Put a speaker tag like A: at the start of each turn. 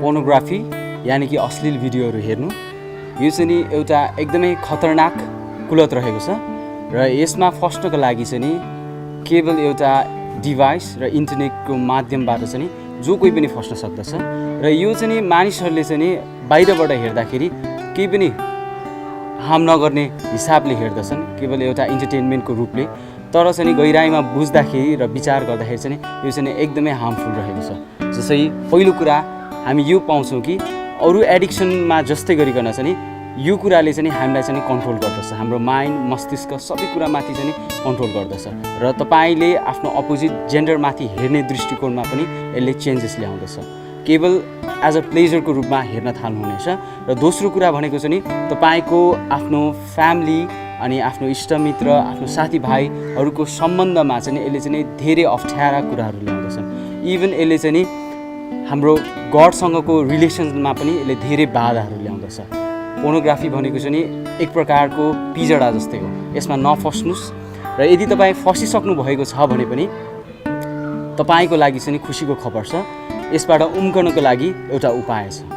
A: pornography यानि कि अश्लील भिडियोहरू हेर्नु यो चाहिँ नि एउटा एकदमै खतरनाक कुलत रहेको छ र यसमा फस्नको लागि चाहिँ नि केवल एउटा डिभाइस र इन्टरनेटको माध्यमबाट चाहिँ नि जो कोही पनि फस्न सक्दछ र यो चाहिँ नि मानिसहरूले चाहिँ नि बाहिरबाट हेर्दाखेरि केही पनि हार्म नगर्ने हिसाबले हेर्दछन् केवल एउटा इन्टरटेनमेन्टको रूपले तर चाहिँ नि गहिराइमा बुझ्दाखेरि र विचार गर्दाखेरि चाहिँ यो चाहिँ एकदमै हार्मफुल रहेको छ जसै पहिलो कुरा हामी यो पाउँछौँ कि अरू एडिक्सनमा जस्तै गरिकन चाहिँ यो कुराले चाहिँ हामीलाई चाहिँ कन्ट्रोल गर्दछ हाम्रो माइन्ड मस्तिष्क सबै कुरामाथि चाहिँ कन्ट्रोल गर्दछ र तपाईँले आफ्नो अपोजिट जेन्डरमाथि हेर्ने दृष्टिकोणमा पनि यसले चेन्जेस ल्याउँदछ केवल एज अ प्लेजरको रूपमा हेर्न थाल्नुहुनेछ र दोस्रो कुरा भनेको चाहिँ तपाईँको आफ्नो फ्यामिली अनि आफ्नो इष्टमित्र आफ्नो साथीभाइहरूको सम्बन्धमा चाहिँ यसले चाहिँ धेरै अप्ठ्यारा कुराहरू ल्याउँदछन् इभन यसले चाहिँ हाम्रो गडसँगको रिलेसनमा पनि यसले धेरै बाधाहरू ल्याउँदछ पोर्नोग्राफी भनेको चाहिँ एक प्रकारको पिजडा जस्तै हो यसमा नफस्नुस् र यदि तपाईँ फसिसक्नु भएको छ भने पनि तपाईँको लागि चाहिँ खुसीको खबर छ यसबाट उम्कनको लागि एउटा उपाय छ